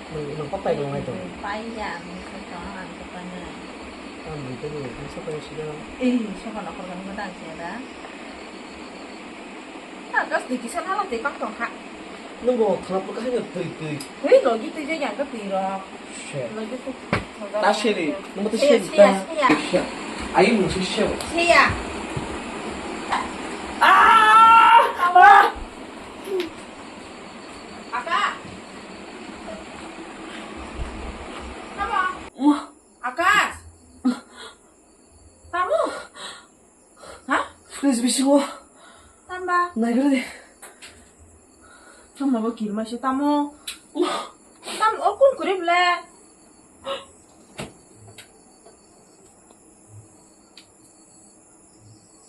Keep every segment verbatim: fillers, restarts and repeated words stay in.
Nwng, nwng kok pai tong ai tong? Pai ya, nwng kok tong, ang kok pai nai. Ang bui tei bui, ang sok pai sida. Eh, sok no kok tong, mo tang siya da. Ah, gas di kisa nala tei kok tong kha. Nwng bo khana pura kha twi twi. Hei, logi twi je yang ka twi rok. Shit. Logi twi. Ta seri, nwng bo ta seri ta. Siya, siya, siya. Ayo, nwng si siya. Siya. Ah! Ah! Aka! Tamo? Akash! Tamo? Ha? Fridge bisingo. Tamba? Naigra de. Tamo bo kirma se tamo? Tam o kun kure ble?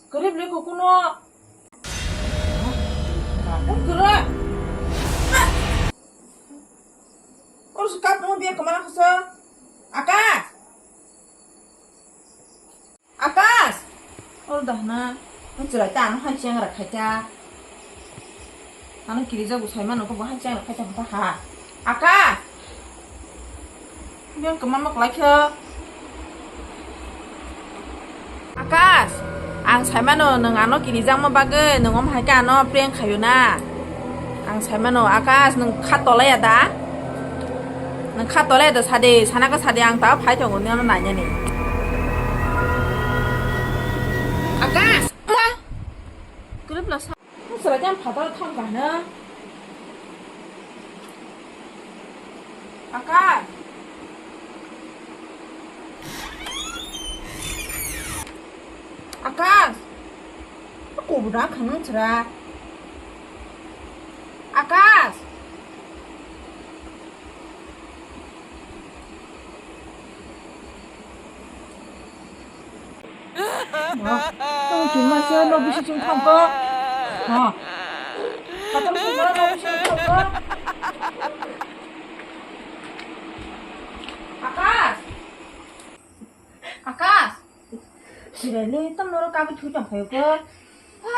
Kore ble ko kuno. Kun kore. Or su kap mo biya kamana khasa. Akash. Akash. Or dahna. Ang chwrai ta ano han chiang rak khai ta. Ano kirijago saimano khe bo hai chang khe chang ha. Akash! Yang kemama kelaikhe? Akash! Ang saimano nwng ano kirijakma bagwi nwng om hai khe ano prank khayo na. Ang saimano Akash nwng kha tolaya da? Nwng kha tolaya da sadi, sana khe sadi ang ta phai tongo nini ano nainani. Akash! Ma! Kwrwibla sa- Chwrai tei ang phataro thang kha hwno. Akash! Akash! O kubuna khwnang chwrai. Akash! Tamo chwngma se nok bising chwng thang kho. Ha. Katam se nok bising chwng thang kho. Akash. Akash. Sirele tam noro kabi thui tong phayo kho. Ha.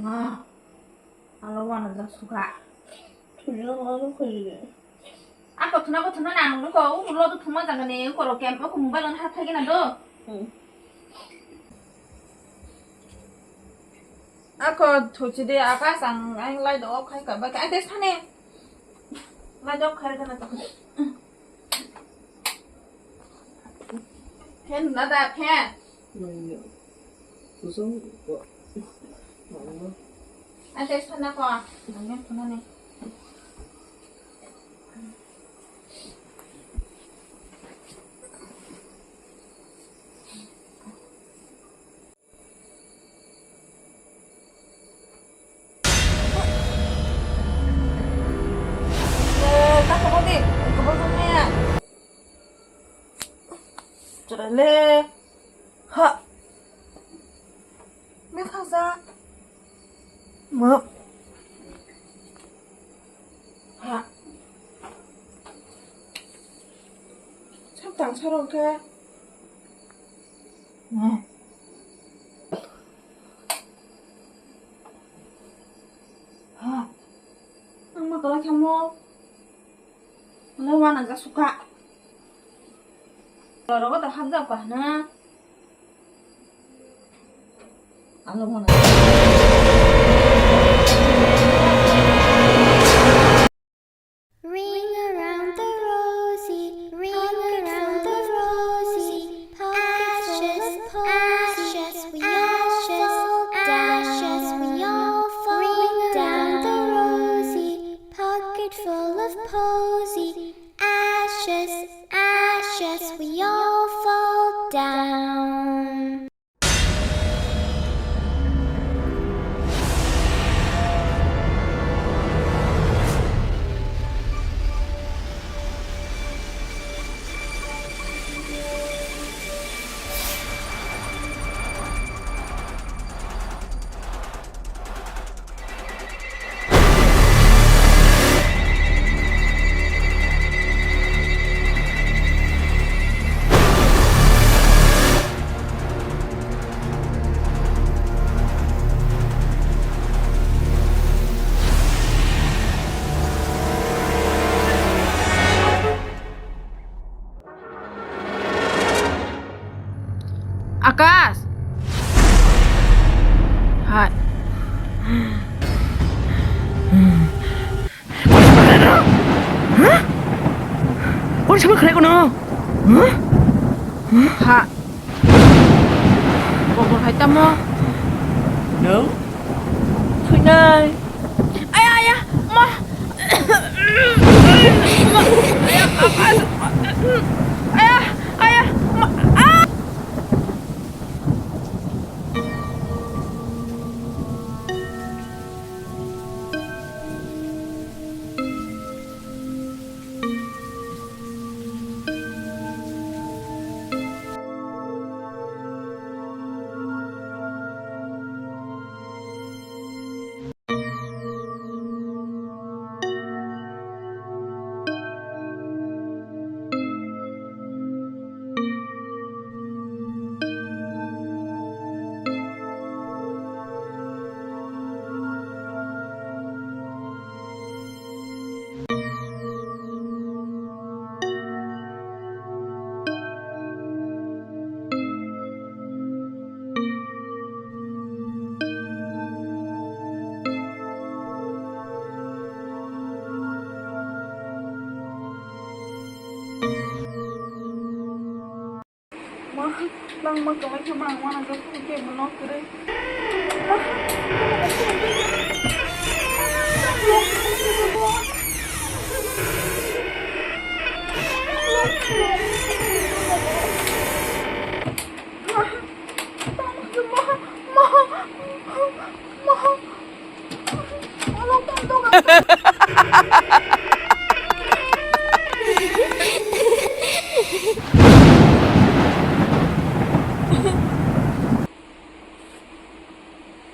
Nga, alo wana jak suka. Thujak wana khojile. Ako thuna ko thuna na nungko, u lo do thuma jagani, u koro kem, ko mobile on hathai gena do. Hmm. Ako thuchi de, Akash ang, ang light off khai ka, ba ka, ate sane. Light off khai ka na to. Fan na da, fan. Nanya. Kusung ko. Mama. Ate sana ko. Nanya sana ne. Chwraile. Ha. Mekha ja. Mo. Ha. Sak tang sarong khe. Mo. Ha. Ang ma tolai kha mo. Ano wana ja suka. Loro ko ta hap ja ka na. Ano wana. Ring around the rosy, ring around the rosy, pocket full of posies, ashes, we all fall down. Ring around the rosy, pocket full of posies, ashes, ashes, we all fall down. Kori sama khlai kono? Huh? Ha. Kobor hai tamo? Nung? Thwinai. Aya, aya, ma. Aya, aya, ma. Ah. Ma, langma kwlai khe ma, ang uanajak khe bo nok kwrwi.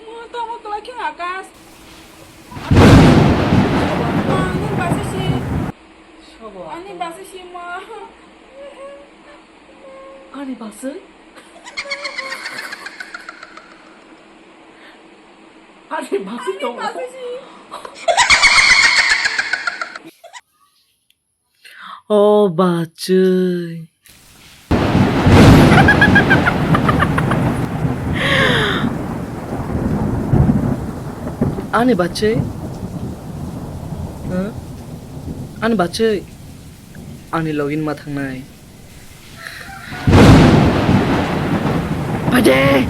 Mo tamo kwlai khe Akash. Ma, ani basi si. Ani basi si ma. Ani basi? Ani basi tongo. O bachwi. Ani bachwi? Huh? Ani bachwi? Ani login ma thangnai. Phaide!